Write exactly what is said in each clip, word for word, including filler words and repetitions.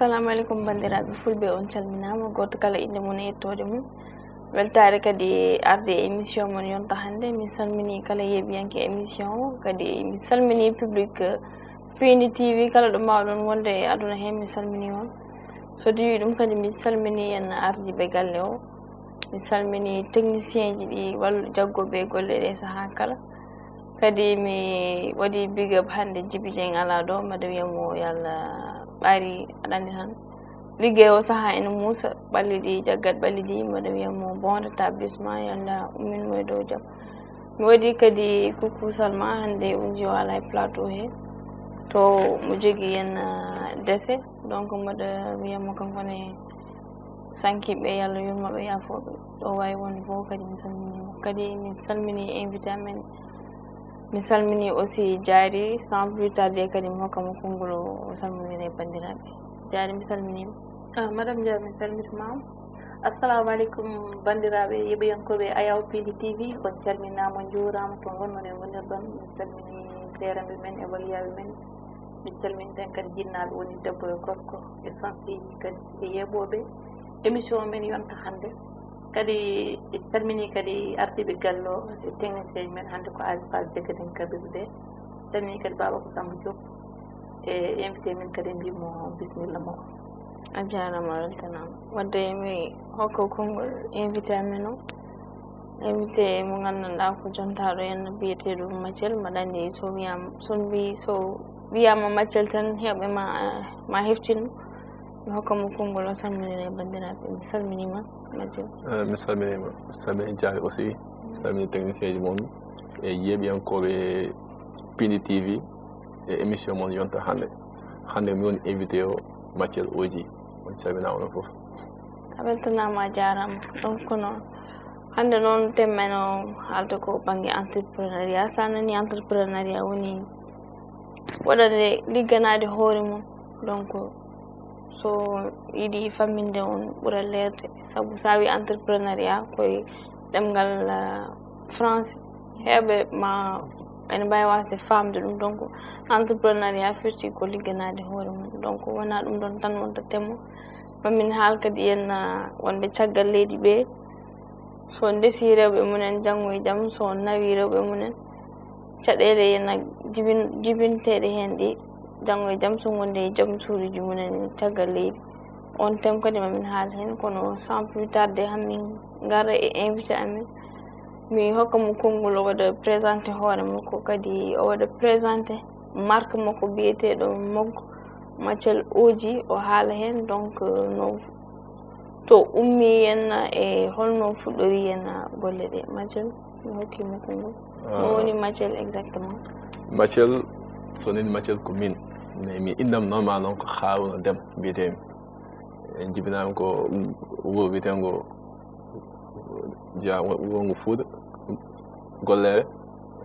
Assalamu aleykum, banndiraaɓe fulɓe, on calminaama, gooto kala innde mum e yettoode mum. Weltaare kadi arde e émission mon yonta hannde. Min salminii kala yeeɓiyanke émission o, kadi min salminii public, eh, Piindi T V, kala ɗo mbaawɗon wonde e aduna heen, min salminii on. So diwi ɗum kadi, min salminii en ardiiɓe galle o. Min salminii technicien ji ɗi wallu jaggooɓe e golle ɗe sahaa kala. Kadi mi waɗi big up hannde Jibi Dieng alaa ɗo, mbaɗa wiya mo yo Allah ɓaari, aɗa anndi tan. Liggey o sahaa ene muusa, ɓalli ɗi, jaggat ɓalli ɗi, mbaɗa wiya mo bon rétablissement, yo Allah ummin mo e dow jam. Mi waɗi kadi coucou Salma, hannde o njiyo alaa e plateau he. To mo jogii en, ah, décès, donc mbaɗa wiya mo kanko ne sankiiɓe, yo Allah yurmo ɓe, yaafo ɓe. Ɗo waawi wonde fof kadi mi salminii mo. Kadi mi salminii invité amen. Mi salminii aussi Diary, sans plus tarder kadi mi hokka mo konngol o salminira e banndiraaɓe. Diary, mi salminii ma. Ah, Madame Diary, mi salmitiima. Assalamu aleykum, banndiraaɓe yeeɓiyankooɓe Ayaw Piindi T V, on calminaama, njuuraama to ngonɗon e wonirɗon. Mi salminii seeranɓe men e waliyaaɓe men. Min calminten kadi jinnaaɓe woni debbo e gorko e fansiiji kadi e yeeɓooɓe émission men yonta hannde. Kadi en calminii kadi ardiiɓe galle o e technicien men hannde ko Aali Faal Jegeden Kabir de. Salminii kadi Baaba ko Samba Diop e invité men kadi, mbimo bisimilla makko. A jaaraama, a weltanaama. Wadde mi hokka konngol invité amen o. Invité mo nganndanɗaa ko jontaaɗo en biyeteeɗo Mathiel, mbaɗa anndi so wiyaama, so mbi-, so wiyaama Mathiel tan heewɓe ma, ma heftin mo. Mi hokka mo konngol o salminira e banndiraaɓe. Mi salminiima Mathiel. Eh, mi salminiima. Mi salmini Diary aussi. Mi salmini technicien ji mon e yeeɓiyankooɓe Piindi T V e émission mon yonta hannde. Hannde mi woni invité o Mathiel Oji. On calminaama onon fof. A weltanaama, a jaaraama. Donc, kono hannde noon, thème men o haalde ko bannge entrepreneuriat. So a nanii entrepreneuriat woni waɗande ligganaade hoore mum. Donc, so yiɗi famminde on ɓura leerde. Sabu so a wii entrepreneuriat, ko e ɗemngal, ah, français. Heewɓe ma ene mbaawi waasde faamde ɗum. Donc, entrepreneuriat firti ko ligganaade hoore mum. Donc, wonaa ɗum ɗoon tan wonta thème o. Ma min haal kadi en, ah, wonɓe caggal leydi ɓe. So on ndesii rewɓe mumen janngo e jam, so on nawii rewɓe mumen, caɗeele ene jibin-, jibinteeɗe heen ɗi, janngo e jam so ngondi e jom suuduuji mumen caggal leydi. On thème kadi ma min haal heen, kono sans plus tarder, han min ngarra e invité amen. Mi hokka mo konngol, o waɗa présenté hoore makko, kadi o waɗa présenté marque makko biyeteeɗo Mog Mathiel Oji, o haala heen, donc, euh, no to ummi en e holno fuɗɗori en golle ɗe. Mathiel, mi hokki mo konngol. Ah. Mo woni Mathiel exactement? Mathiel, so nin Mathiel ko min. Mais mi innam normalement noon ko Haruna Dem mbiyetemi. En jibinaama ko wuro wiyeteengo jeyaa wuro ngo Fuuta, Gollere,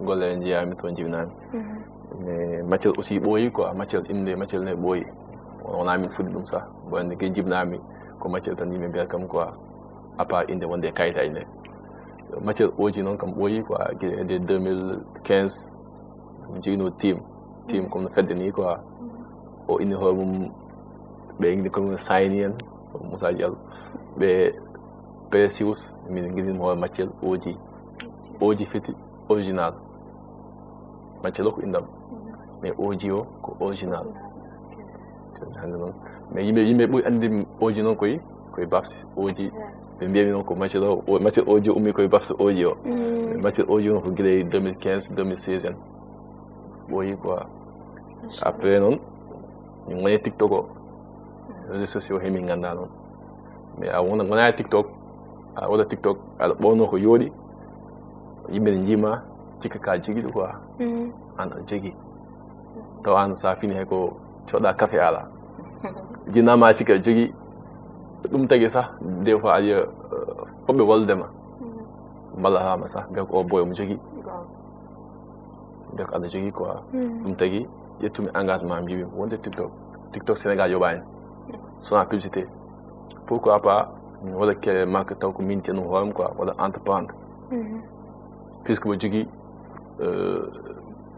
Gollere njeyaami toon jibinaami. Mhm. Mais Mathiel aussi ɓooyi quoi, Mathiel innde Mathiel ne ɓooyi. Wonaa min fuɗɗi ɗum sax. Bon, nde ke jibinaami ko Mathiel tan yimɓe mbiyata kam quoi, à part innde wonde e kayitaaji nde. Mathiel Oji noon kam ɓooyi quoi, gila hedde deux mille quinze. Mi joginoo team. Team comme no fedde nii quoi. O inni hoore mum, ɓe inni comme no Saini en, Moussa Diallo. Ɓe Precious, min ngiɗi mo hoore Mathiel Oji. Oji feti original. Mathiel o ko innde am. Mais Oji o ko original. Hannde noon. Mais yimɓe, yimɓe ɓuri anndi Oji noon koye, koye Babsi Oji. Ɓe mbiyami noon ko Mathiel o, o, Mathiel Oji o ummi koye Babsi Oji o. Mm. Mathiel Oji o ko gila e deux mille quinze, deux mille seize en. Ɓooyi quoi. Après noon, min ngoni TikTok o. Réseaux sociaux he min nganndaa noon. Mais a wona, wona e TikTok, a waɗa TikTok, aɗa ɓoornoo ko yooɗi, yimɓe ne njiima, cikka ka jogiiɗo quoi. Mm. Aan aɗa jogii. Tawa aan so a fini hay ko coɗɗa café alaa. Jinnaama a sikka aɗa jogii. Ɗum tagi sax, des fois aɗa yiya, euh, fotɓe wallude ma. Mm. Mballataama sax, mbiya ko o boy omo jogii. Bon. Mbiya ko aɗa jogii quoi. Mm. Ɗum tagi, ƴettumi engagement am, mbiimi ko wonde TikTok. TikTok Sénégal yoɓaani. Sona publicité. Pourquoi pas mi waɗa créer marque taw ko min ceerno hoore am quoi, waɗa entreprendre. Mhm. Puisque mbo jogii, euh,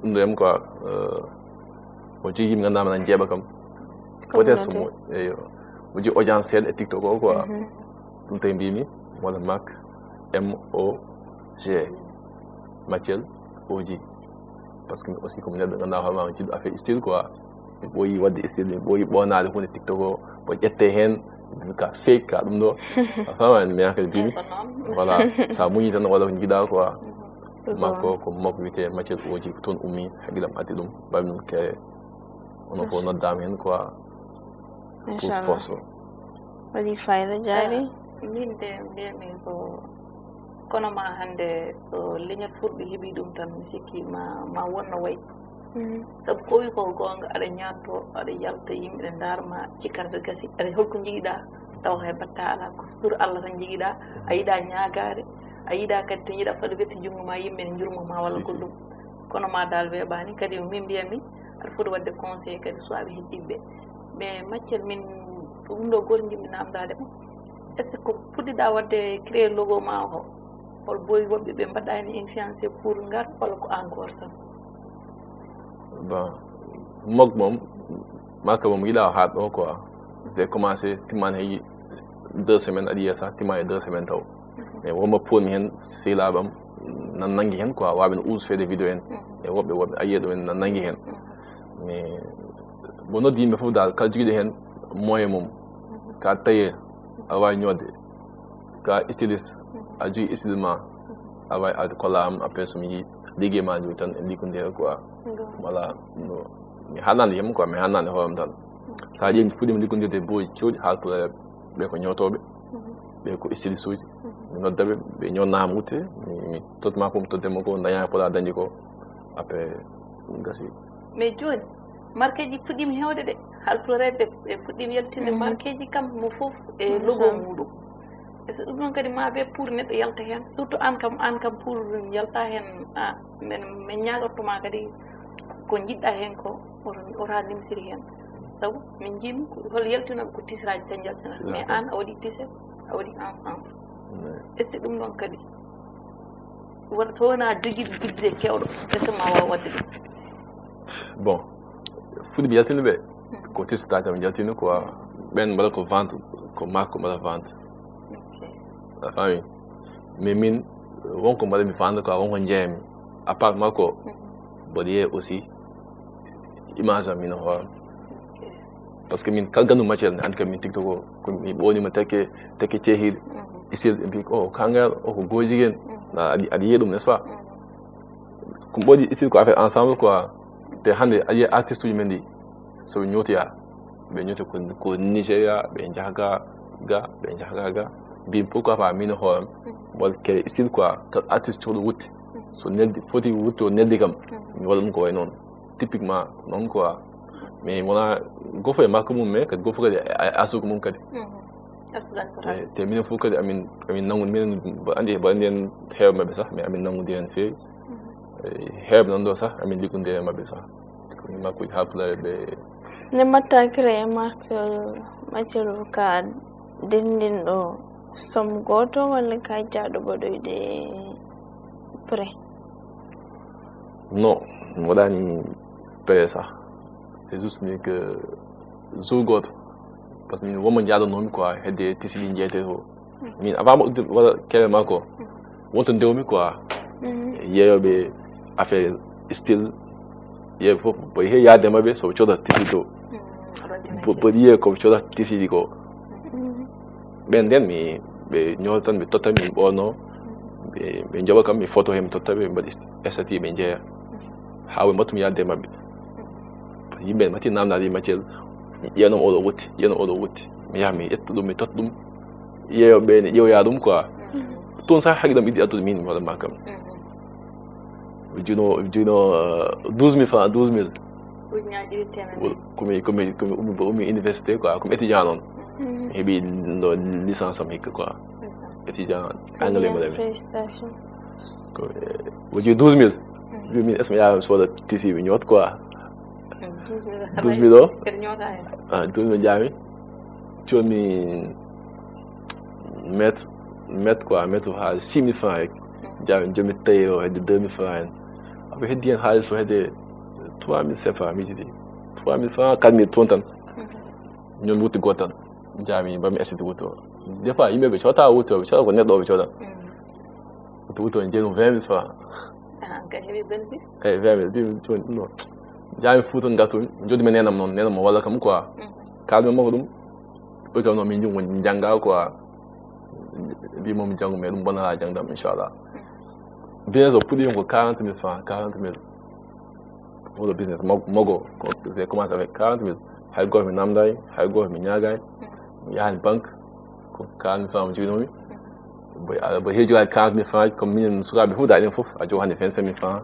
ɗum ɗo yam quoi, euh, o jogii mi nganndaa mi nana jeeɓa kam. Peut-être so mo eyo, mo jii audience seeɗa e TikTok o quoi. Ɗum tawi mbimi wala Mac, M O G, Mathiel O G. Parce que aussi comme neɗɗo ganduɗa hoore ma jiɗɗo affaire style quoi. Mi ɓooyi wadde style, mi ɓooyi ɓoonaade hunde TikTok o, ko ƴette heen ka fake ka ɗum ɗo. A faama en mais kadi mbimi voilà, sa muñi tan wala ko jiɗa quoi. Makko ko makko wiyete Mathiel O G, ko toon ummi, hakkillam addi ɗum, mbami ɗum kere. Ono fof noddaama heen quoi. Pour force o. Waɗi fayda jaari. Min de mbiyami ko kono ma hannde so leñol fulɓe heɓi ɗum tan mi sikki ma ma wonno wayi. Sabu ko wi ko goonga, aɗa ñaatto, aɗa yalta, yimɓe ne ndaarma, cikkarde gasi, aɗa holko njigiɗa taw hay batta ala, ko sutur Allah tan njigiɗa. A yiɗa ñaagaade, a yiɗa kadi to njiɗa faɗo wetti junngo ma yimɓe ne njurma ma walla goɗɗum. Kono ma dal weeɓani kadi min mbiyami aɗa foti wadde conseil kadi suwaaɓe heɗiɓe. Mais Mathiel, min ɗum ɗo goto jiɗmi namdade ma, est ce que ko puɗɗiɗa wadde créer logo ma o, hol boy woɓɓe ɓe mbaɗɗani influencé pour ngar walla ko encore tan? Bon, mog moom maka moom yiɗa haat ɗo quoi. J'ai commencé timman heji deux semaines aɗa yiya sax timman e deux semaines taw. Mais wonma pomi hen sehilaɓam nan nangi hen quoi, waɓe no uus fede vidéo en. E woɓɓe woɓɓe ayiya ɗum en nan nangi hen. Mais bo noddi yimɓe fof dal kala jogiɗo hen moyen mum, ka tailleur aɗa wawi ñodde, ka styliste aɗa jogui style ma, aɗa wawi arde kolla am après somi yi liggey ma jogi tan en liggodira quoi. Voilà. Mi haalnani yimɓe quoi, mi haalnani hooram tan. Sa ƴeewi fuɗɗima liggodirde booji kewɗi haalpulareɓe, ɓe ko ñootoɓe, ɓe ko styliste uji. Mi noddaɓe, ɓe ñonna am wutte, mi tottuma ko mi tottema ko daña ko poɗa dañde ko. Après ɗum gasi. Mais joni marqueji puɗɗima hewde de, haalpulareɓe ɓe puɗɗima yaltinde marqueji kam mo foof e logo muɗum. Est ce que ɗum ɗon kadi ma ɓe pour neɗɗo yalta hen, surtout an kam an kam pour yalta hen? A men min ñagottoma kadi ko jiɗɗa hen ko oto nimsiri hen. Sabu min jiimi hol yaltinoɓe ko tisraji tan jaltinata, mais an a waɗi tise, a waɗi ensemble. Est ce que ɗum ɗon kadi wona so wona jogiɗo budget kewɗo est ce que ma waw wadde ɗum? Bon, fuɗɗiɓe yaltinde ɓe ko tistata kam jaltini quoi. Ɓen mbaɗa ko vente, ko makko mbaɗa vente. A faami? Mais min wonko mbaɗami vente quoi, wonko jeeyami. À part makko mboɗo yeeya aussi image am min hoore. Parce que min kala gandu matière ne andi kam min tiktok o ko mi ɓoonima tekke tekke cehiiɗe. Isil ɓe mbi o kangal o ko gojigen. Aɗa yiya ɗum n'est ce pas? Ko mboɗi isil ko affaire ensemble quoi. Te hande a yiya artiste uji men ɗi soɓe ñootoya ɓe ñooti ko nigeria, ɓe jaha ga ga ɓe jaha ga ga. Mbimi pourquoi pas min e hooram mboɗo kere style quoi, kala artiste cohɗo wutte so neldi foti wutte o neldi kam mi waɗa ɗum ko way noon. Typiquement noon quoi. Mais wona gofo e makko mum mais kadi gofo kadi e arsuka mum kadi. Te minen fof kadi amin amin nangude minen andi mbaɗa andi en heewa maɓɓe sah mais amin nangude en feewi. Heewa nan ɗo sah amin liggude e maɓɓe sah. Ko makkuji ha pulaare ɓe. Ne mbatta créé marque matière ka denndinɗo somme gooto walla ka jaaɗo waɗoyde prêt? Non, mi waɗani prêt sah. C'est juste ni que jour gooto parce que min wonmo jaaɗanoomi quoi hedde tisi ɗi jeeyte to. Min avant mbaɗa waɗa kere makko wonto ndewmi quoi. Yeeyoɓe affaire style yeeɓe fof mboɗo heewi yaade maɓɓe soɓe cooda tisi to. Mboɗo yiye koɓe cooda tisiji ko ɓen nden mi ɓe ñoota tan mi totta mi ɓoono. Ɓe joɓa kam mi photo he mi totta ɓe mbaɗi estati ɓe jeeya. Ha ɓe mbattumi yaade maɓɓe. Yimɓe mati namdade matiel. Ƴeewnam oɗo wotti ƴeewnam oɗo wotti mi yaha mi ƴetta ɗum mi totta ɗum. Yeeyoɓe ɓe ne ƴeewoya ɗum quoi. Toon sah haqilam iddi addude min mi waɗanma kam. Jino jino douze mille francs douze mille. Komi komi komi ummi ba ummi université quoi komi étudiant noon. Mi heeɓi ɗo licence am hikka quoi. Étudiant anglais mbaɗami. Ko o jii douze mille. Jomi est ce que mi yaha mi sooda tisi mi ñoot quoi. Douze mille o. Ah douze mille jaami. Comi mètre mètre quoi mètre ha six mille francs rek. Jaami jomi taye o hedde deux mille francs en. Aɓe heddi hen haalis o hedde trois mille sept francs miijidi. Trois mille francs quatre mille toon tan. Ñon wutti gooto tan. Jaami ba mi esiti wutto. Des fois, yimɓe ɓe coota wutto, ɓe coota ko neɗɗo ɓe coota. Wutto wutto en jeenu vingt mille francs. Ah, kay heɓi bénéfice. Kay vingt mille, mbi ɗum non. Jaami fuu tan ngattu, joddi mi nenam noon, nenam mo walla kam quoi. Kaalmi makko ɗum. Ɓe kam noon min jum woni jannga quoi. Mbi mo mi janngu, mais ɗum bonata jangdam, inchallah. Business o puɗɗiima ko quarante mille francs, quarante mille. Wuro business, mo-, mogo, ko, j'ai commencé avec quarante mille. Hay gooto mi namdaay, hay gooto mi ñaagaay. Mi yahaani banque, ko quarante mille francs mi joginoomi. Bo, a, bo heewi jogaade quarante mille francs, comme minen sukaaɓe fof, daɗen fof, a jogo hannde vingt-cinq mille francs,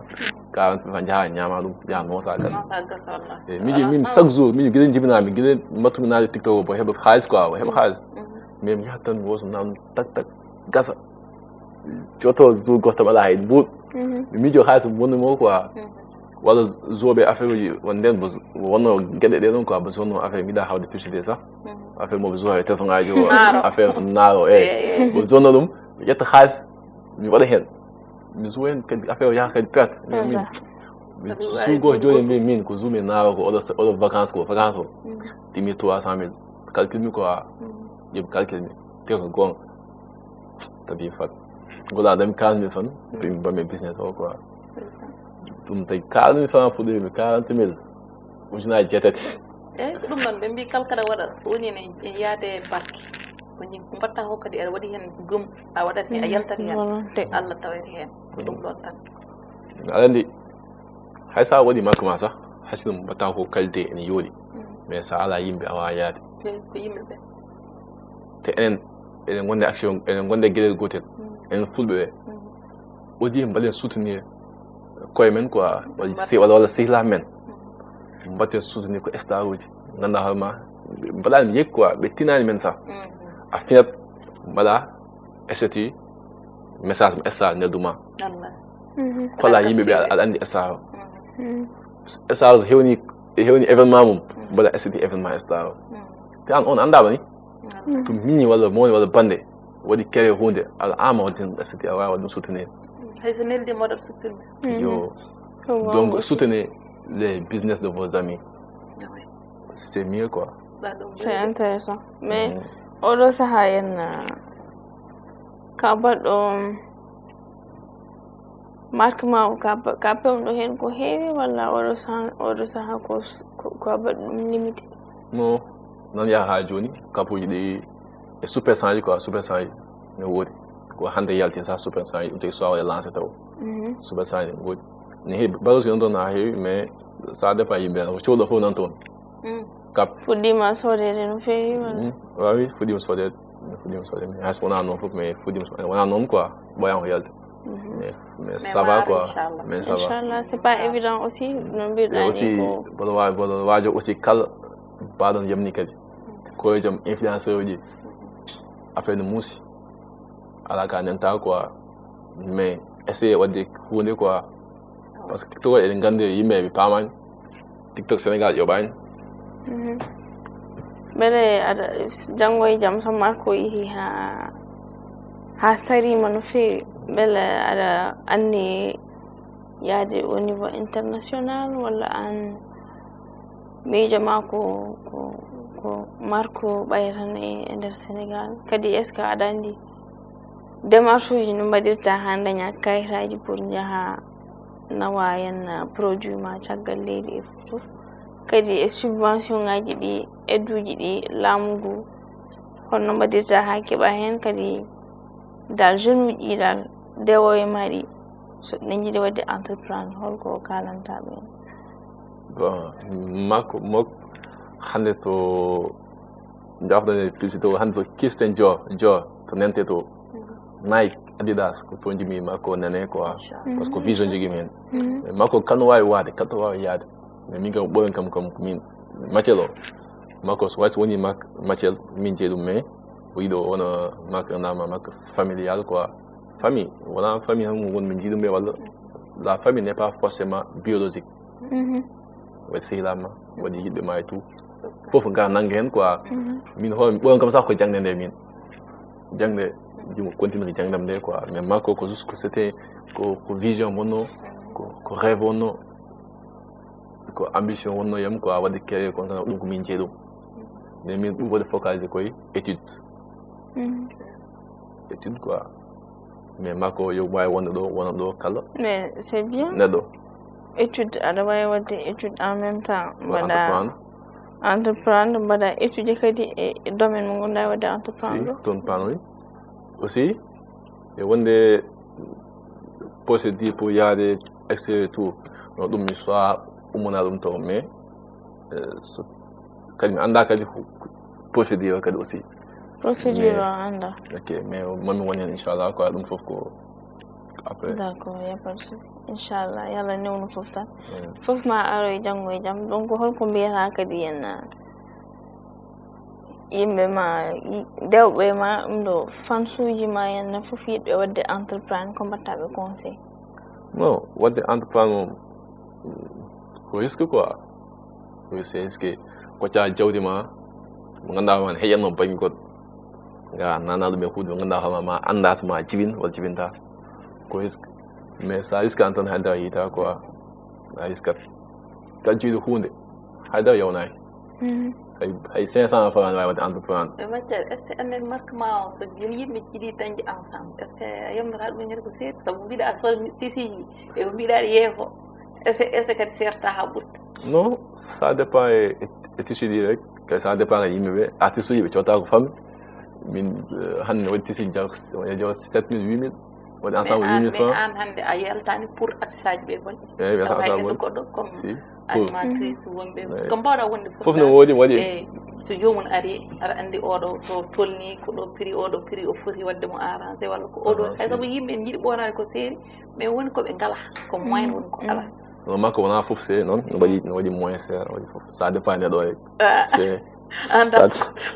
quarante mille francs, njaha ñaama ɗum, njaha noosa gasa. Noosa gasa, wallah. E, min, min chaque jour, min gila jibinaa, min gila mbattumi naade TikTok o, bo heɓa haalis quoi, bo heɓa haalis. Mais mi yahat tan, mi wosa naan tak tak, gasa. Coto jour goto tan alaa hay buuɗ. Mi miijo haalis wonno mo quoi. Walla jour ɓe affaire uji won nden bo wonno geɗe ɗe ɗon quoi, bo wonno affaire mbiɗa hawde publicité sax. Affaire mo jour hawde téléphone ngaji o. Affaire naaro e. Bo wonno ɗum, mi ƴetta haalis, mi waɗa heen. Mi joue heen kadi affaire o yaha kadi perte. Jour goto joni mbi min ko jour mi naaro ko oɗo, oɗo vacance ko, vacance o. Timi trois cent mille. Calcul mi quoi. Yeɓi calcul mi. Te ko goonga. Tabi fat. Ngola dami quarante mille tan. Bami business o quoi. Ɗum tawi quarante mille francs fuɗɗoymi, quarante mille. Ujunaaji jeetati. Eyi, ko ɗum noon, ɓe mbii kala kaɗa waɗa, so woni ne yaade barke. Ko ni mbaɗta ko kadi aɗa waɗi heen gum, a waɗat ni, a yaltat heen. Volonté. Allah tawete heen. Ko ɗum ɗoon tan. Aɗa anndi, hay so a waɗi marque ma sax, hay so ɗum mbaɗta ko qualité ene yooɗi. Mais so a alaa yimɓe, a waawaa yaade. Eyi, ko yimɓe ɓe. Te enen, eɗen ngondi action, eɗen ngondi e geɗel gootel. Enen fulɓe ɓe. Au lieu mbaɗen soutenir koye men quoi, walla si-, walla, walla sehilaaɓe men. Mbaɗten soutenir ko star uji. Ngannduɗaa hoore ma, mbaɗaani yek quoi, ɓe tinaani men sax. A finat, mbaɗa statut, message mo star neldu ma. Kolla yimɓe ɓe aɗa, aɗa anndi star o. Star o so hewni, hewni événement mum, mbaɗa statut événement star o. Te aan on anndaama ni? To miñi walla moone walla bannde waɗi kere huunde, aɗa ama waɗde ɗum statut, a waawa ɗum soutenir. Hay so neldi mo waɗat supprimer. Yo. Donc, soutenez les business de vos amis. C'est mieux quoi. C'est intéressant. Mais oɗo saha en, uh, ka baɗɗo, um, marque ma o ka ba-, ka pewɗo heen ko heewi walla oɗo saha, oɗo saha ko s-, ko, ko a baɗɗo ɗum limité? Non, noon yaha haa jooni, kapuuji ɗi e super cent ji quoi, super cent ji no woodi. Ko hannde yalti sax super cent ji, ɗum tawi so a waɗa lancé taw. Super cent ji no woodi. Ne heewi, balosi noon toon na heewi, mais ça dépend yimɓe, ko cowɗo fof nan toon. Kap. Fuɗɗiima soodeede no feewi walla? Waawi, fuɗɗiima soodeede. Fuɗɗiima soodeede. Mais hay so wonaa noon fof, mais fuɗɗiima soodeede. Wonaa noon quoi, ɓooyan ko yalti. Mais, mais ça va quoi. Mais ça va. Inchallah, c'est pas évident aussi, no mbiɗa aussi, mboɗo waawi, mboɗo waajo aussi kala mbaɗon yamni kadi. Ko e joom influenceur uji. Affaire no muusi. Alaa ka nenta quoi. Mais essayer waɗde huunde quoi. Parce que TikTok eɗen nganndi yimɓe ɓe paamaani. TikTok Sénégal yoɓaani. Mbele aɗa, janngo e jam so marque o yehi haa, haa sariima no feewi, mbele aɗa anni yaade au niveau international walla aan miijo ma ko, ko, ko marque ɓayata tan e, e nder Sénégal? Kadi est-ce que aɗa anndi démarche uji no mbaɗirta haa daña kayitaaji pour njaha nawa heen, uh, produit ma caggal leydi e fof? Kadi e subvention ngaji ɗi, aide uji ɗi laamu ngu, honno mbaɗirta haa keɓa heen kadi dal jeune uji ɗi dal dewo e ma ɗi, so ɗe njiɗi waɗde entreprendre, holko kalanta ɓe? Bon, makko, mok-, hannde to Jafɗo ne publicité o hannde to Kirsten Dior, Dior to nente to Nike, Adidas, ko toon jimi makko nene quoi. Parce que vision jogimi heen. Mais makko kano waawi waade, kano waawi yaade. Mais min kam ɓooyon kam, kam min Mathiel o. Makko so wayi so woni mak-, Mathiel, min jeyi ɗum, mais o yiɗo wona mak nama mak familial quoi. Famille, wona famille tan won min jeyi ɗum ɓe walla la famille n'est pas forcément biologique. Waɗi sehilaaɓe ma, waɗi yiɗɓe ma et tout. Fof nga nannga heen quoi. Min hoore mi ɓooyon kam sax ko jaŋde nde min. Jaŋde, jimo continue ko jaŋde am nde quoi. Mais makko ko juste que c'était ko, ko vision wonno, ko, ko rêve wonno, ko ambition wonno yam quoi, waɗi créé kon tan ɗum ko min jeyi ɗum. Mais min ɓuri waɗde focalisé koye étude. Étude quoi. Mais makko yo waawi wonde ɗo, wona ɗo kala. Mais c'est bien. Neɗɗo. Étude, aɗa waawi waɗde étude en même temps. Mbaɗa entreprendre. Entreprendre, mbaɗa étude kadi e domaine mo ngonɗa waɗde entreprendre. Si, toon paan wi. Aussi, e wonde procédure pour yaade extérieur tout. No ɗum mi soit ummana ɗum to, mais euh, so kadi mi annda kadi ko procédure kadi aussi. Procédure o annda. Ok, mais mami woni hen inchallah quoi, ɗum fof ko après. D'accord, y a pas de souci. Inchallah, yalla newnu fof tan. Fof ma aroy janngo e jam. Donc holko mbiyata kadi en yimɓe ma, dewɓe ma, ɗum ɗo fansuji ma en ne fof yiɗɓe waɗde entreprendre, ko mbatta ɓe conseil? Non, waɗde entreprendre moom ko risque quoi. Ko risque, risque. Kocca jawdi ma mo ngannduɗaa ma ne heƴatno bannge goɗɗo. Nga nana ɗum e huude mo ngannduɗaa hoorema ma annda so ma jibin walla jibinta. Ko risque. Mais sa risque an tan haydara yita quoi. A risque. Ka jiiɗi huunde haydara yawnaki. Hay hay cinq cent francs ne waawi waɗde entreprendre. Mais matière, est-ce que annen marque ma o so yimɓe jiɗi dañde ensemble, est-ce que a yamnata ɗum ñande ko seeɗa sabu mbiɗa a sor tisiji e ko mbiɗa aɗa yeefo? Est-ce que est-ce que kadi serta ha ɓurta? Non, ça dépend e e tissu ɗi rek. Kay ça dépend e yimɓe ɓe, artiste uji ɓe cotta ko famille. Min hannde waɗi tissu jaw jaw sept mille huit mille. Waɗi ensemble huit mille francs. An hannde a yaltani pour artiste aji ɓe gon? Eyi, mi yalta ensemble. Goɗɗo comme Si. Animatrice wonɓe ko mbawɗa wonde Fof no woodi, waɗi. Eyi, so joomum ari aɗa anndi oɗo to tolni, ko ɗo prix, oɗo prix o foti waɗde mo arrangé walla ko oɗo. Hay sabu yimɓe ne yiɗi ɓoornaade ko seeri, mais woni ko ɓe ngala, ko moyen woni ko ala. No makko wona fof se noon, no waɗi no waɗi moins cher, no waɗi fof. Ça dépend neɗɗo e. Anda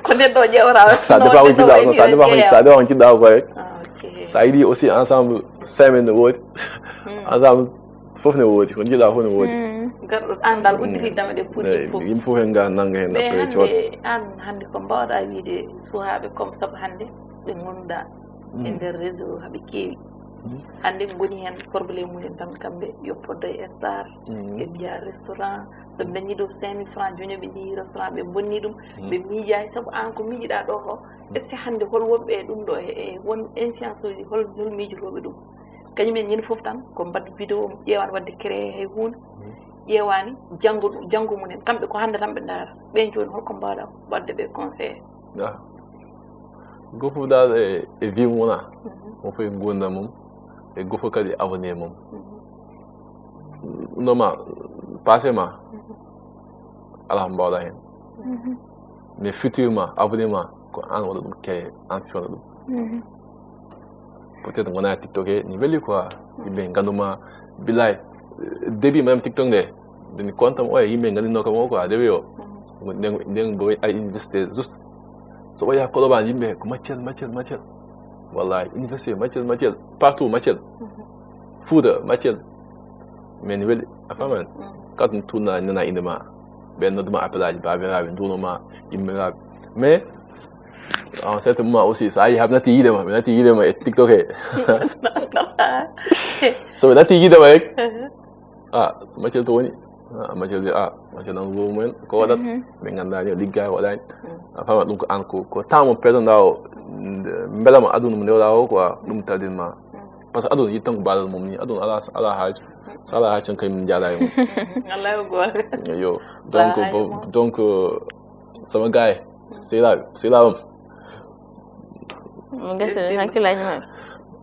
ko neɗɗo ƴeewata. Ça dépend ko jiɗɗa, non, ça dépend ko ça dépend ko jiɗɗa ko rek. Ah, ok. Sa yiɗi aussi ensemble cinq mille ne woodi. Ensemble fof ne woodi, ko jiɗɗa fof ne woodi. Garɗo an dal udditi dame ɗe poti fof. Yimɓe fof hen ga nanga hen Mais après coot. Hannde an hannde ko mbawɗa wiide suhaaɓe comme sabu hannde ɓe ngonda e nder réseau haɓe keewi. Hannde ngoni heen probléme mumen tan kamɓe yo poddo e star, ɓe mbiya restaurant, so ɓe dañi ɗo cinq mille francs joño ɓe jeeyi restaurant ɓe bonni ɗum, ɓe miijaani sabu an ko miijiɗa ɗo ko. Est-ce que hannde hol wonɓe e ɗum ɗo e e won influence uji hol hol miijotoɓe ɗum? Kañum en ñande fof tan ko mbaɗ vidéo ƴeewan waɗde créé hay huunde, ƴeewaani janngo ɗum janngo mumen kamɓe ko hannde tan ɓe ndaara. Ɓen jooni holko mbawɗa waɗde ɓe conseillé? Ah. Gofo dal e e vie mum wona mo fof e gurdam mum, e gofo kadi e avenir mum. Normal, passé ma ala ko mbawɗa hen. Mais futur ma, avenir ma ko an waɗa ɗum créé, an fewna ɗum. Peut-être gona tiktok he ni weli quoi. Yimɓe nganduma. Billahi, début même tiktok nde, min compte am o e yimɓe ngandinno kam o quoi, début o. Nden nden go ay université juste so waya koloban yimɓe ko matière matière matière. Wallahi université matière matière, partout matière. Fouda matière. Mais ni weli a faman. Kat mi tourna nana inde ma, ɓen nodduma appel aji babiraɓe ndunoma, immiraɓe. Mais en certain moment aussi, sa yi haɓe natti yiide ma, ɓe natti yiide ma e tiktok he. So ɓe natti yiide ma rek, ah, so matière to woni. Ah, matière de ah, matière nan wo mumen ko waɗat. Ɓe ngandani o ligga waɗani. A fama ɗum ko an ko ko tamo pedoɗa o. Mbelama aduna mo ndewɗa o quoi, ɗum tardin ma. Parce que aduna yiɗi tan ko balal mum ni, aduna ala ala haaju. So ala haaju tan kañum jaada e mum. Wallahi ko goonga. Yo. Donc donc sama gars yi, sehilaaɓe sehilaaɓe am. Mo gasa hakkillaji maɓɓe.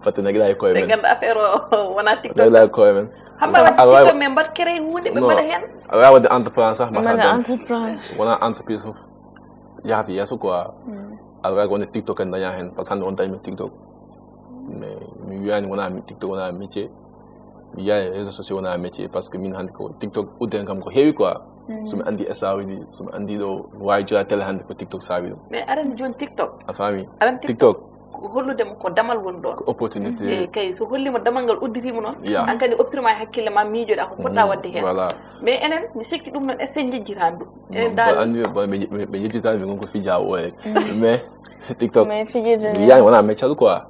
Fatte nagila e koye Ɓe men. Ngannda affaire o wona tiktok. Nagila e koye men. Hamma waɗi Awa- tiktok men mbaɗ créé hunde ɓe Non. Mbaɗa heen. A wawa waɗde entrepreneur sax Mbaɗa mbaɗa entrepreneur. Wona entreprise fof. Yahata yeeso quoi. Aɗa wawi wonde tiktok kadi daña hen parce que hande on dañmi tiktok. Mais mi wiyani wona mi- tiktok wona métier. Mi yiyani réseau sociaux wona métier parce que min hande ko tiktok udden kam ko heewi quoi. Somi andi star uji, somi andi ɗo wawi joɗa télé hande ko tiktok saabi ɗum. Mais aɗa andi joni tiktok A faami? Aɗa andi Tiktok Hollude mo ko damal woni ɗon. Ko opportunité. Eyi kay, so hollima damal ngal udditima noon, Ya. An kadi oppirma e hakkille ma miijoɗa ko poɗɗa wadde heen. Voilà. Mais enen mi sikki ɗum noon est ce que jejjitani ɗum? Enen Bon, dal andi bon ɓe ɓe- ɓe jejjitani ɓe gonko fija o e mais tiktok Mais fijirde yani wona meccal quoi.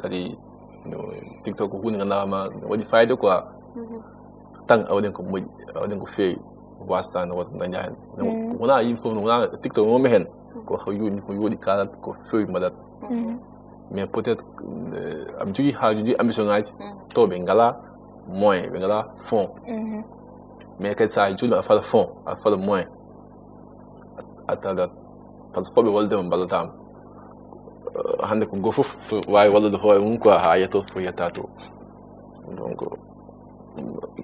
Kadi no tiktok ko hunde ganduɗa ma no waɗi fayida quoi. Tan a waɗen ko moƴƴi, a waɗen ko feewi. Wasata no wata daña hen. Wona yimɓe fof no wona tiktok wonɓe hen. Ko ko yooɗi, ko yooɗi kaalat, ko fewi mbaɗat. Mais peut-être, eh, aɓe jogii haajuuji, ambition ŋaaji, taw ɓe ngalaa moyen, ɓe ngalaa fonds. Mais kadi so a jooɗii aɗa fala fonds, aɗa fala moyen, a tawat, par ce que foof ɓe wallude ma, mballata ma. Eh, hannde ko gooto fof waawi wallude hoore mum quoi, haa yetto fof yetta to. Donc,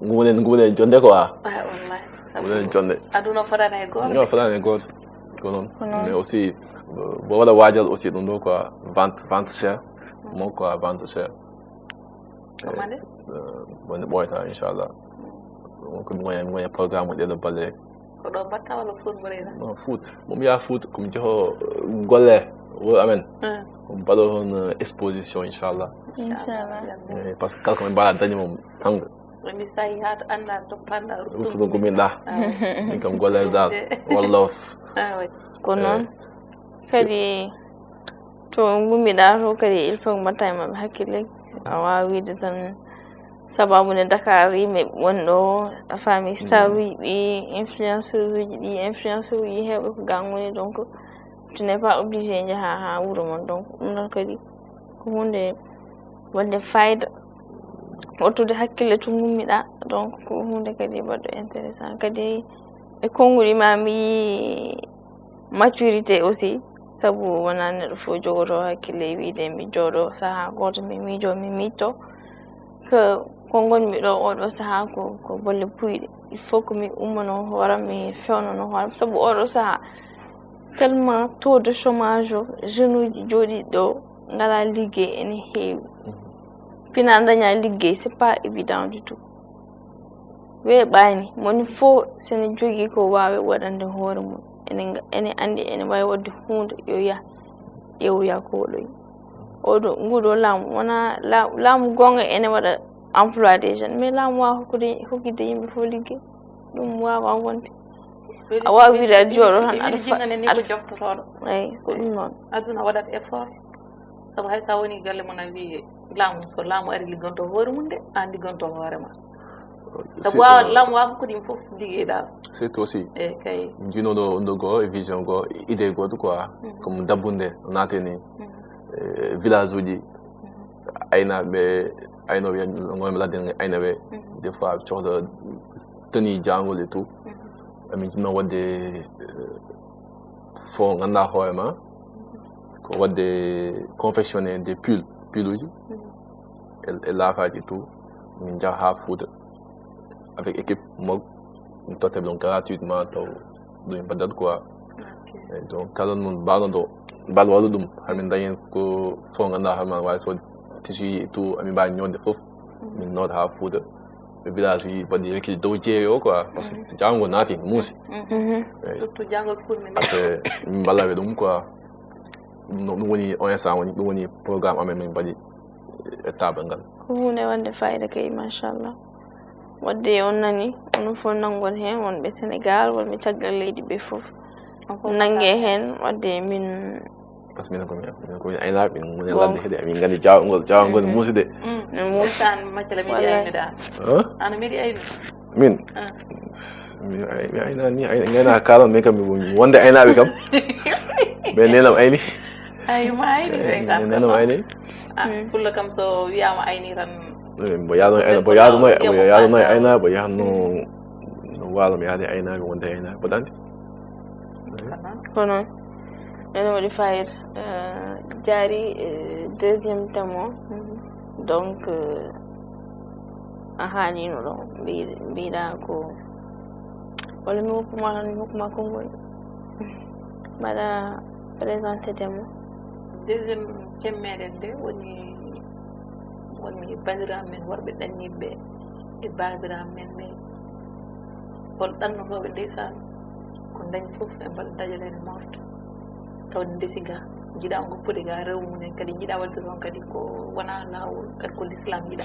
ngu woni, ngu woni jonde quoi. Ah, wallahi. Ngu woni jonde. Aduna fotaani e gooto. Non, fotaani e gooto. Ko noon. Ko noon. Mais aussi, bo waɗa waajal aussi ɗum ɗo quoi, vente, vente chère. Mo quoi, vente chère. Comment de? Eh, woni ɓooyata, inchallah. Ko mi woni, mi woni programme ɗeɗo balle. Ko ɗo mbatta walla Fuuta mboɗo yiɗa? Non, Fuuta. Mo mi yaha Fuuta, ko mi joho, eh, golle wuro amen. Hmm. Ko mi baɗo toon, eh, exposition, inchallah. Inchallah. Eh, par ce que kala ko min mbaɗa dañi mum tanga. Woni so a yahat annda to panɗa ruttude ko min ɗa. Ah. Min kam golle dal. Wallaf. Ah, oui. Ko noon. Eh. Kadi to ngummiɗa to kadi il faut mbatta e maɓɓe hakkille. A waawa wiide tan sababu ne Dakar yimɓe won ɗo, a faami, star uji ɗi, influenceur uji ɗi, influenceur uji heewɓe ko ga ngoni, donc tu n'es pas obligé njaha ha wuro mon. Donc ɗum ɗon kadi ko hunde wonde fayda, wattude hakkille to ngummiɗa. Donc ko hunde kadi baɗɗo intéressant. Kadi e konguɗi ma mi yii maturité aussi, sabu wonaa neɗɗo fof jogoto hakkille e wiide mi jooɗo sahaa gooto mi miijo, mi miijto. Ko, ko ngonmi ɗo oɗo sahaa ko, ko bolle puyɗe. Il faut que mi ummano hooram, mi fewnono hooram, sabu oɗo sahaa tellement taux de chômage o, jeune uji jooɗiiɗi ɗo ngalaa liggey ene heewi. Pina daña liggey, c'est pas évident du tout. Weeɓaani, moni fof sene jogii ko waawi waɗande hoore mum. Ene nga-, ene anndi ene waawi waɗde huunde, yo yah ƴeewoya ko waɗoyi. Oɗo, nguɗo laamu, wonaa la-, laamu goonga ene waɗa emploi des jeunes, mais laamu waawa hokkude, hokkitde yimɓe fof liggey. Ɗum waawaa wonde. A waawi wiide aɗa jooɗo tan, aɗa fa-, jingane ni ko aɗa joftotooɗo. Eyi, ko ɗum noon. Aduna waɗat effort. Sabu hay so a woni galle mon, a wi laamu, so laamu ari liggonto hoore mum de, an liggonto hoore ma. Sabu waawa, laamu waawa ko ɗum fof liggey ɗa. Surtout aussi. Eyi, kay. Jino ɗo, ɗo goo, e vision goo, idée gooto quoi. Mhm. Comme dabbunde, naate ni. Mhm. Eh, village uji, mhm, aynaaɓe, aynooɓe, ngoyɓe ladde, aynaaɓe, mhm, des fois cohla tenue jangol et tout. Mhm. Amin jinno waɗde, eh, fo ngannduɗaa hoore ma, ko waɗde confectionner des pulls, pulluji, mhm, e, e laafaaji et tout. Min njaha haa Fuuta avec équipe mo, min totta ɓe ɗum gratuitement, taw ɗum mbaɗat quoi. Ok. Eyi, donc, kala noon mbaɗo ɗo, mbaɗo waɗu ɗum, hamin dañi ko fof ngannduɗaa hoore ma, waawi so tissu et tout, amin mbaawi ñoodde fof, mhm, min nooda haa Fuuta. E village uji mbaɗi rekkiti dow jeeri o quoi, par ce que, mhm, jangol naati, muusi. Mhm. Eyi. Surtout jangol fulɓe nde. Parce que min mballa ɓe ɗum quoi. Ɗum, ɗum woni, on instant woni, ɗum woni programme amen min mbaɗi e table ngal. Ko huunde wonde fayida kay, machallah. Waɗde on nani, onon fof nanngon heen, wonɓe Sénégal, wonɓe caggal leydi ɓe fof. Nannge heen, waɗde min. Par ce que minen ko min, minen ko min aynaaɓe, min ngoni ladde heɗe, min nganndi jawgol, jawgol, mhm, muusude. Mm. Min muusi. Ndeysaan, machallah, miɗi aynude an. Huh? An miɗi aynude. Min? Ah. Mi ay-, mi aynaani, ay-, mi aynaaka kaalan, mais kam, mi wonde aynaaɓe kam. Ɓe nenam ayni. Ay, ma ayni, eh, ndeysaan. Nenam ayni. Ah, mm, pullo kam so wiyaama ayni tan. Eh, mbo yaadno, mbo yaadno, mbo yaadno ayna, mbo yaadno, mm, no waalo, mi yaadi ayna, mi wonde ayna, mboɗa anndi? Kono? Kono, ene waɗi fayida. Eh, jaari, eh, deuxième thème o. Mhm. Donc, eh, a haalino ɗo, mbi-, mbiɗa ko, walla mi hokkuma tan, mi hokkuma konngol. Mbaɗa présenté thème o. Deuxième thème meɗen nde woni, wonmi e bandiraaɓe men worɓe ɗanniiɓe ɓe, e baabiraaɓe men ɓe, hol ɗannotooɓe ndeysaan, ko ndañi fof ɓe mbaɗa dajaleede mofta, tawde ndesi ga, njiɗa ngoppude ga rewo mum en, kadi njiɗa waɗde toon kadi ko wona laawol, kadi ko l'islam yiɗa.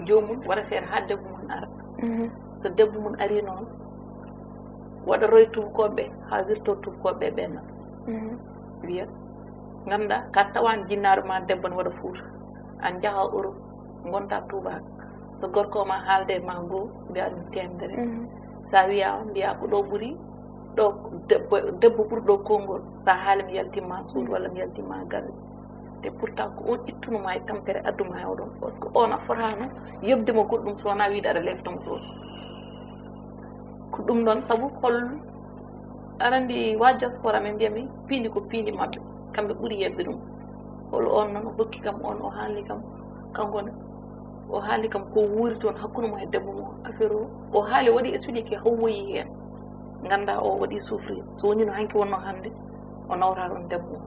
Joomum waɗa feere haa debbo mum ara. Mhm. So debbo mum ari noon, waɗa roy tuubakooɓe ɓe haa wirtoo tuubakooɓe ɓe ɓenna. Mhm. Wiya, ngannda, ka tawan jinnaaɗo ma debbo ne waɗa Fuuta. An njaha Europe, ngonta tuubaako. So gorko ma haalde ma goo, mbiya ɗum teemedere. Mhm. Sa wiya, mbiya ko ɗo ɓuri, Ɗo debbo, debbo ɓurɗo konngol, so a haali mi yaltimma suudu walla mi yaltimma galle. Te pourtant ko on ittuno ma e tampere adduma e oɗon. Parce que on a fotano yebde mo goɗɗum so wona wiide aɗa lefta mo ɗon. Ko ɗum ɗon sabu hol aɗa anndi wa diaspora min mbiya mi piindi ko piindi maɓɓe. Kamɓe ɓuri yebde ɗum. Hol on noon o hokki kam on o haalni kam kanko ne. O haali kam ko wuuri toon hakkunde mo e debbo mo affaire o. O haali o waɗi expliqué how woyi heen. Ngannda o waɗi souffrir. So woni no hanki wonno hannde o nawra ɗon debbo o.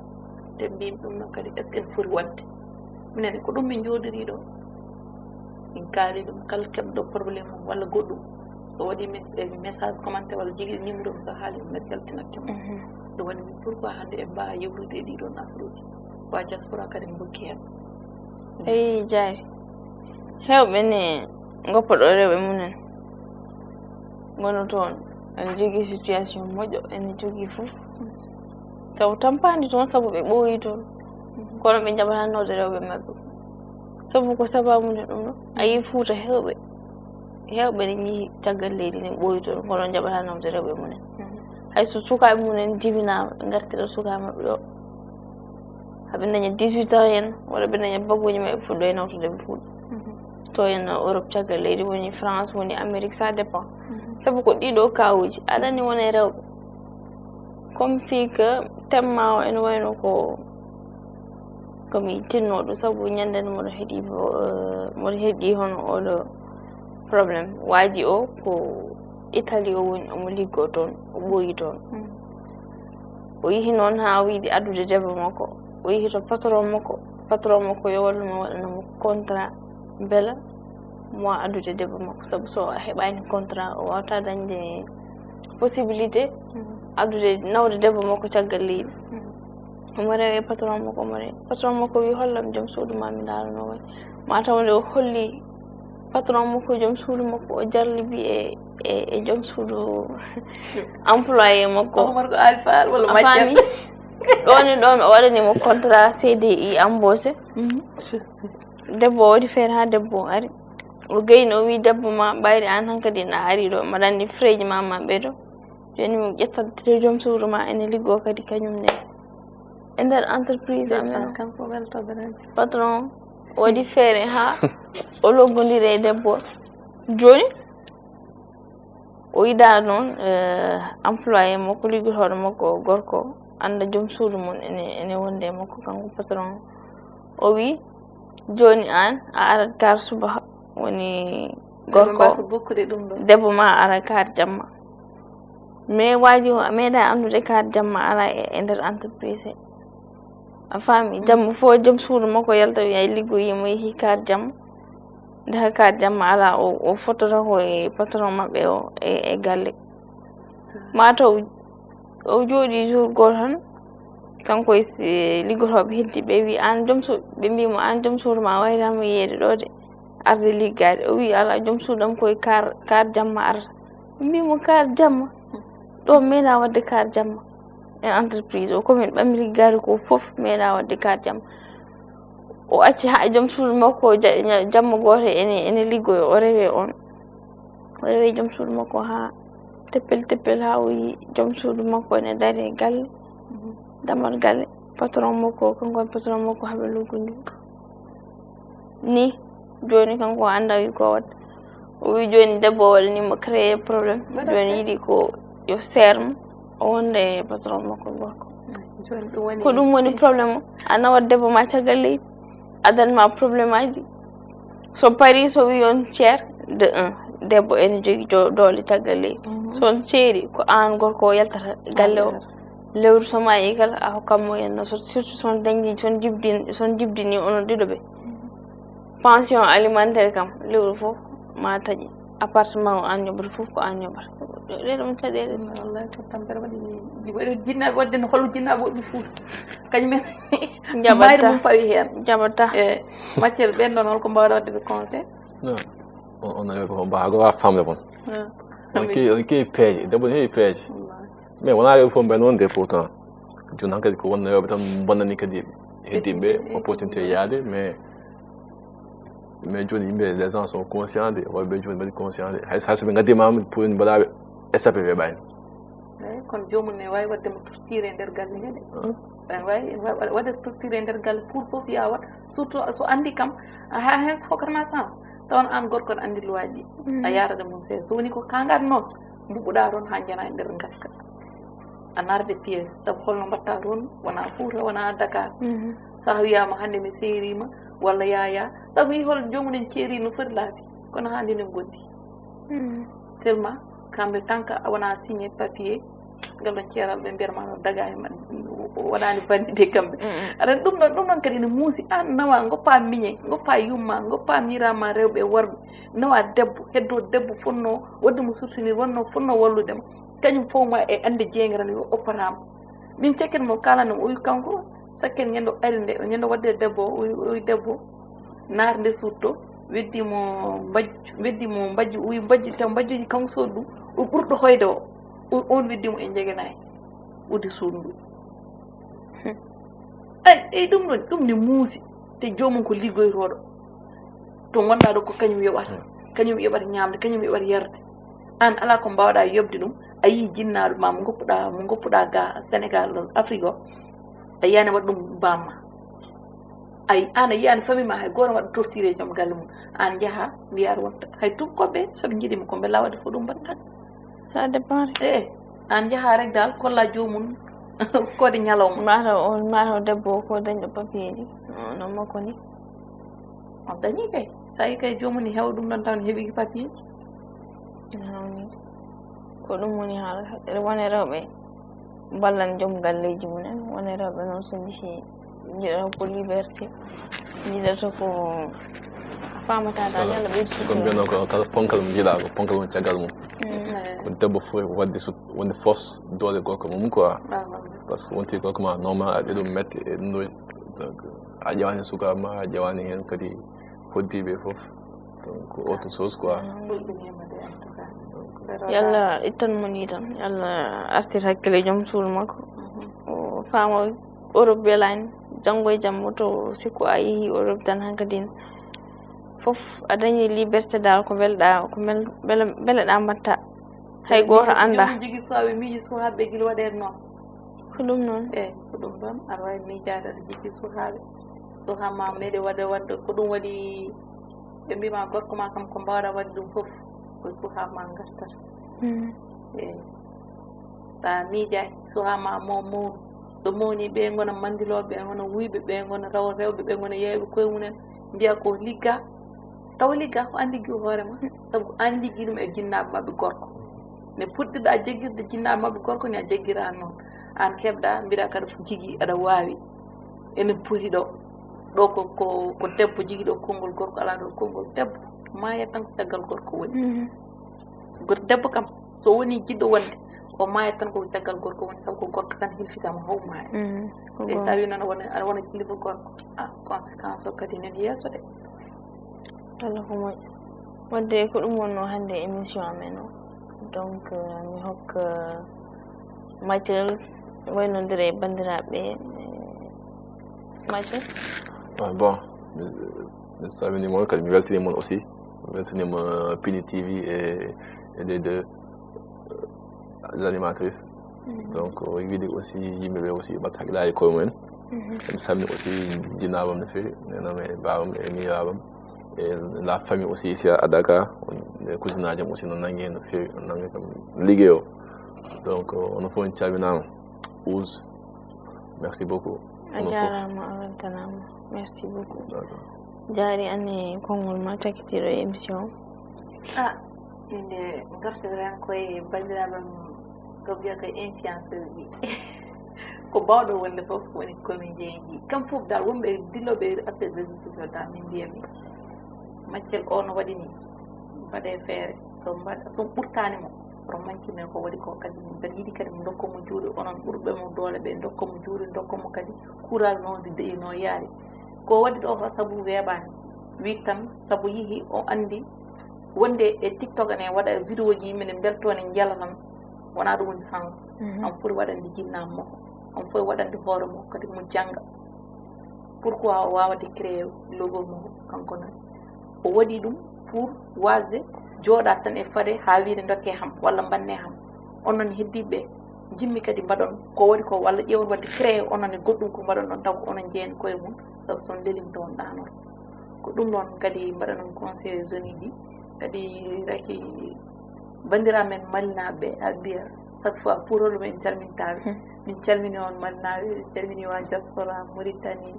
Te mbimi ɗum noon kadi est ce que ene foti waɗde? Minen ko ɗum min njooɗiri ɗo. Min kaali ɗum kala keɓɗo problème mum walla goɗɗum. So waɗi mes- eh, message commentaire walla jogii numéro mum so haali mum mbeɗa jaltinat mo. Ɗum waɗi min pourquoi hannde en mbaawa yewrude e ɗiɗon affaire uji. Wa diaspora kadi mbokki heen. Eyi jaari. Heewɓe ne ngoppa ɗo rewɓe mumen. Ngono toon ene jogii situation moƴƴo ene jogii fof. Taw tampaani toon sabu ɓe ɓooyi toon. Kono ɓe njaɓata nawde rewɓe maɓɓe. Sabu ko sababu nde ɗum ɗo a yii Fuuta heewɓe. Heewɓe ne njii caggal leydi ne ɓooyi toon kono njaɓata nawde rewɓe mumen. Hay so sukaaɓe mumen jibinaama ɓe ngartira sukaaɓe maɓɓe ɗo. Haɓe daña dix-huit ans en walla ɓe daña baguuji maɓɓe fuɗɗo e nawtude ɓe fuɗɗo to en Europe caggal leydi woni France woni Amérique ça dépend. Sabu ko ɗiɗo kawuji aɗani wona e rewɓe. Comme si que thème ma o ene wayno ko komi tinnoɗo sabu ñande nde moɗo heɗi moɗo heɗi hono oɗo problème waji o ko Italie o woni omo liggo toon o ɓooyi toon. O yehi noon haa o yiɗi addude debbo makko. O yehi to patron makko. Patron makko yo wallu mo waɗana mo contrat mbela mo addude debbo makko sabu so a heɓaani contrat o wawata dañde possibilité addude nawde debbo makko caggal leydi. Omo rewe patron makko omo rewe patron makko wi hollam joom suudu ma mi ndaarano woni ma taw nde o holli patron makko joom suudu makko o jarlibi e e e joom suudu employé makko. Omar ko alfal wala maccal. Ɗon e ɗon o waɗani mo contrat C D I embauché. Debbo o waɗi feere haa debbo o ari o gayni o wi debbo ma ɓayri an hankadi na ari ɗo mbaɗanni freji ma ma ɓeɗo. Joni mi ƴettat joom suudu ma ene liggo kadi kañum ne e nder entreprise amen. Patron o waɗi feere haa o loggodiri e debbo. Joni o yiɗa noon employé makko liggotooɗo makko gorko annda joom suudu mum ene ene wonde e makko kanko patron o wi joni an a arat kar subaha woni gorko debbo ma a ara kar jamma. Mais waji o a meeɗa anndude kar jamma ala e nder entreprise he. A faami jamma fof joom suudu makko yalta wiya liggoyima yehi kar jamma. Nde haka jamma ala o o fottata ko e patron maɓɓe o e e galle. Mataw o jooɗi jour goto tan kanko e liggotooɓe heddi ɓe wi an joom suudu ɓe mbimo an joom suudu ma wayrama yeede ɗo de arde liggaade o wi ala joom suudu am koye kar kar jamma arata. Ɓe mbimo kar jamma ɗo meeɗa wadde kar jamma e entreprise o komin ɓamiri gari ko fof meeɗa wadde kar jamma. O acci ha joom suudu makko jamma gooto ene ene liggoyo o rewe on o rewe joom suudu makko ha teppel teppel ha o yi joom suudu makko ene dari e galle dammal galle patron makko kanko e patron makko haɓe luggude ni joni kanko o anda wi ko wadde o wi joni debbo o waɗanimo créé problème joni yiɗi ko yo sermo o wonda e patron makko gorko ko ɗum woni problème o a nawat debbo ma caggal leydi adanma problème aji so paris o wi on ceer de un debbo ene jogi doole caggal leydi son ceeri ko an gorko o yaltata galle o lewru so maayi kala a hokkat mo yenno surtout son dañi son jibdin son jibdini onon ɗiɗo ɓe pension alimentaire kam lewru fof ma taƴi appartement o an ñoɓata fof ko an ñoɓata ɗe ɗum caɗele wallahi ko tampere waɗi waɗi jinnaɓe waɗde no holo jinnaɓe woɗɓe fuuta kañum en mayre mum pawi hen jaɓata e matière ɓen ɗon holko mbawɗa waɗde ɓe conseil on on ko mbaago wa famde kon on kewi on kewi peeje debbo ne heewi peeje mais wonaa rewɓe fof mbayno wonde pourtant jooni han kadi ko wonno rewɓe tan bonnani kadi heddimɓe opportunité yaade mais mais jooni yimɓe les gens sont conscient de wayɓe jooni mbaɗi conscient de hay hay so ɓe ngaddima pour mbaɗaɓe S A P weeɓani Eyi, kono joomum ne waawi waɗde mo torture e nder galle he de. Ene waawi, ene waawi waɗde torture e nder galle pour fof yawat. Surtout so anndi kam, a ha heen hokkatma chance. Tawa aan gorko ne anndi luwaaji ɗi. A yaarata mum seeɗa. So woni ko kangat noon, mbuɓɓuɗa toon haa njana e nder ngaska. A naarde pièce, sabu holno mbaɗta toon, wona Fuuta, wona Dakar. So a wiyaama hannde mi seeriima, walla yaya. Sabu yi hol joomum en ceeri no foti laabi. Kono haa ndinen gondi. Tellement, kamɓe tant que a wona signé papier, ngal ɗon ceeral ɓe mbiyata ma no daga e man, waɗani validé kamɓe. Aɗa ɗum ɗon, ɗum ɗon kadi ne muusi, an nawa, goppa miñe, goppa yumma, goppa mirama rewɓe e worɓe, nawa debbo, heddo debbo fonno, wadde mo soutenir, wonno fonno wallude mo. Kañum fof ma e ande jeeŋa tan yo opparama. Min cekket mo kalanno o wi kanko, sakken ñande o ari nde, ñande wadde debbo, o wi, o wi debbo, naar nde suutto, weddi mo mbajju, weddi mo mbajju, o wi mbajju, taw mbajjuji kanko soodu ɗum, o ɓurɗo hoyde o, o, on weddi mo e njegenayi, uddi suudu ndu. Ay, ay, ɗum ɗon, ɗum ne muusi, te joomum ko liggoytooɗo. To ngonɗa ɗo ko kañum yoɓata, kañum yoɓata ñamde, kañum yoɓata yarde. An ala ko mbawɗa yoɓde ɗum, a yii jinnaaɗo ma mo goppuɗa, mo goppuɗa ga Sénégal ɗon, Afrique o, a yiyani waɗa ɗum bamma. Ay, an a yiyani famille ma, hay gooto waɗa torture e joom galle mum. An njaha, mbiya aɗa wonta. Hay tuubakooɓe, so ɓe njiɗi mo, ko mbela waɗde fof ɗum mbaɗata. Ça dépend. Eh, an njaha rek dal, kolla joomum, koode ñalawma. Mataw on, mataw debbo o ko dañɗo papier ji, no, no makko ni. On dañi kay. So a yi kay joomum ni heewa ɗum ɗon taw ne heɓi papier ji. Hawni. Ko ɗum woni haala. Wone rewɓe ballan joom galleeji mumen. Wone rewɓe noon so njii, njiɗata ko liberté. Njiɗata ko famata dal, yalla ɓeydi ko sutura. Mbiyano ko kala ponkal mo njiɗa ko ponkal woni caggal mum. Ko debbo fof wadde so wonde force doole gorko mum quoi. Parce que wonti gorko ma normal a ɗeɗum metti e ɗum ɗo. Donc a ƴewani suka ma, a ƴewani hen kadi hoddiɓe fof. Donc ko autre chose quoi. Yalla ittan mo ni tan, yalla artir hakkille joom suudu makko. O faama Europe welani, janngo e jamma to sikku a yehi Europe tan hankadin fof a dañi liberté dal ko welɗa, ko mel-, bele, beleɗa mbatta. Hay gooto annda. Jogi suwaaɓe miiji suwaaɓe gila waɗeede noon. Ko ɗum noon. Eyi, ko ɗum ɗoon. Aɗa waawi miijaade aɗa jogii suhaaɓe. Suhaa ma am nede waɗa waɗde ko ɗum waɗi ɓe mbima gorko ma kam ko mbawɗa waɗde ɗum fof ko suhaa ma ngartata. Eyi. So a miijaay suhaa ma mo mawnu. So mawni ɓe ngona mandilooɓe, ɓe ngona wuyɓe, ɓe ngona raw rewɓe, ɓe ngona yeeyɓe koye mumen. Mbiya ko ligga. Tawa ligga ko an liggi hoore ma. Sabu an liggi ɗum e jinnaaɓe maɓɓe gorko. Ne puɗɗirɗa jeggirde jinnaaɓe maɓɓe gorko ni a jeggira an noon. An keɓɗa mbiɗa kada jigi aɗa waawi. Ene poti ɗo. Ɗo ko, ko, ko debbo jigi ɗo konngol gorko ala ɗo konngol debbo. Maaya tan ko caggal gorko woni. Goto debbo kam so woni jiɗɗo wonde o maaya tan ko caggal gorko woni sabu ko gorko tan hilfitama haw maaya. E sa wi noon aɗa wona kilifa gorko a conséquence o kadi nen yeeso de. Allah ko moƴƴo. Wadde ko ɗum wonno hannde émission amen o. Donc euh, mi hokka Michael waynodire e banndiraaɓe. Michael. Ah, bon, mi salmini mon kadi mi weltini mon aussi. Mi weltini mo Pini T V e, e les deux euh, animatrices. Donc o yiɗi aussi yimɓe ɓe aussi ɓatta hakkillaaji koye mumen. Mi salmini aussi jinnaabam no feewi nenam e baabam e miiraabam e la famille aussi ici à Dakar. E cousinaaji am aussi no nangi no feewi no nangi kam liggey o. Donc ono fof en calminaama. Ouz, merci beaucoup. A jaaraama a weltanaama. Merci beaucoup. Jaari anne konngol ma takitiiɗo e émission. Ah, min de gartata tan koye banndiraaɓe am ko mbiyata influenceur ji. Ko bawɗo wonde fof woni comédien ji kam fof dal wonɓe dillooɓe affaire réseau social dal min mbiyami maccel o no waɗi ni. Mbaɗe feere so mbaɗ so ɓurtani mo oto mankine ko waɗi ko kadi min mbaɗa yiɗi kadi min dokka mo juuɗe onon ɓurɓe mo doole ɓe dokka mo juuɗe dokka mo kadi courage no wonde deyi no yaari. Ko waɗi ɗo ko sabu weeɓaani. Wi tan sabu yihi o anndi wonde e TikTok ene waɗa vidéo ji yimɓe ne mbeltoo ne njela tan. Wonaa ɗum woni sens. Am foti waɗande jinnaam makko. Am foti waɗande hoore makko kadi mo jannga. Pourquoi o waawata créer logo makko kanko nan? O waɗi ɗum pour waasde jooɗaade tan e fade haa wiyde ndokkee ham walla mbannee ham. On noon heddiiɓe ɓe Jimmi kadi mbaɗon ko waɗi ko, walla ƴeewon waɗde créé onon e goɗɗum ko mbaɗon ɗon, taw ko onon njeeyani koye mum, sabu so on lelimto on ɗaanoto. Ko ɗum ɗon kadi mbaɗanon conseil e zone uji. Kadi raki banndiraaɓe men malinaaɓe, a mbiya chaque fois pour rôle men calmintaa ɓe. Min calmini on malinaaɓe, min calmini waa diaspora Mauritanie,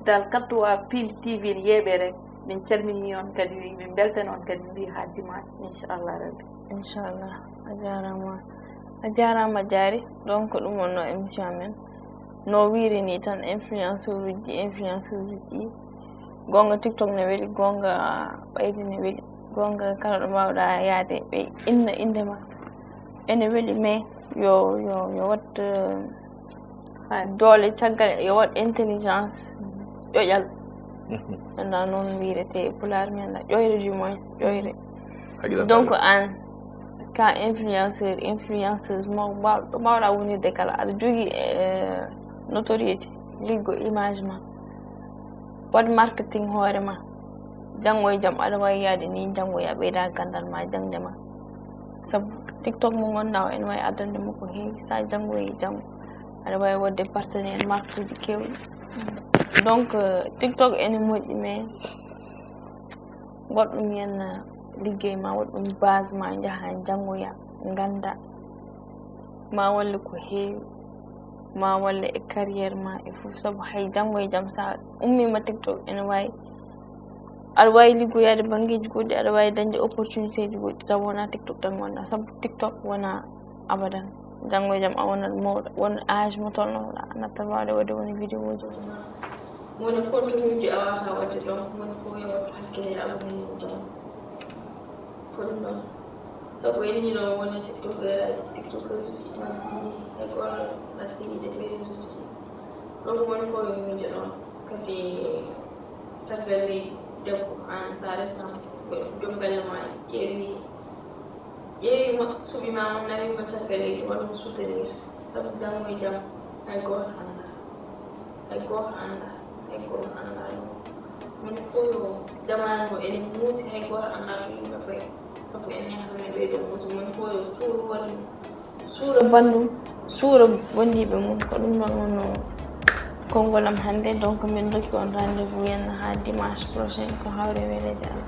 dal kattu waa Pindi T V ne yeeɓe rek. Min calmini on kadi, min mbeltani on kadi, min mbiya haa dimanche, inchallah rabbi. Inchallah. A jaaraama. A jaaraama Diary. Donc ɗum wonno émission amen. No wiiri ni tan, influenceur uji, influenceur uji. Goonga TikTok ne weli, goonga ɓaydi ne weli. Goonga kala ɗo mbaawɗa yaade ɓe inna innde ma. Ene weli, mais yo, yo, yo wat, euh, doole caggal, yo wat intelligence ƴoƴal. Anda noon wiirete e pulaar men la, ƴoyre du moins, ƴoyre. Donc an ka influenceur, influenceuse, mo mbaw-, ɗo mbawɗa wonirde kala, aɗa jogii, eh, notoriété, liggo image ma, waɗ marketing hoore ma. Janngo e jam aɗa waawi yaade ni, janngo ya ɓeyda ganndal ma, jaŋde ma. Sabu TikTok mo ngonɗa o, ene waawi addande ma ko heewi, sa janngo e janngo aɗa waawi waɗde partenaire marque uji keewɗi. Donc, euh, TikTok ene moƴƴi, mais waɗ ɗum yen, euh, liggey ma, waɗ ɗum base ma, njaha janngoya, ngannda. Ma walle ko heewi, ma walle e carrière ma e fof, sabu hay janngo e jam sa ummima TikTok ene waawi, aɗa waawi liggoyaade banngeeji goɗɗi, aɗa waawi dañde opportunité ji goɗɗi, taw wona TikTok tan ngonɗa, sabu TikTok wona abadan. Janngo e jam a wonat mawɗo, won âge mo tolnoɗa, a nattat waawde waɗde won vidéo ji. Woni contenu ji a waawata waɗde, donc woni ko yo wattu hakkille e abonné mum tan. Ko ɗum ɗon. Sabu en ni ɗo woni TikToker, TikToker uji majji, e goto natti yiɗe ɓe réseau ji. Donc woni ko yo miijo ɗon. Kadi caggal leydi debbo an sa resama joom galle ma ƴeewi, ƴeewi mo suɓi ma on nawi mo caggal leydi waɗa mo soutenir. Sabu janngo e jam hay goto annda. Hay goto annda, hay goto annda ɗum. Woni fof yo jamaanu o ene muusi, hay goto annda to yimɓe koye. Sabu en nehato men ɓeydo muusi, woni fof yo suuro hoore mum, suura banndum, suura wondiiɓe mum. Ko ɗum ɗon wonno konngol am hannde. Donc min dokki on rendez-vous yen haa dimanche prochain, so hawre weleede Allah.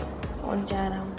On jaaraama.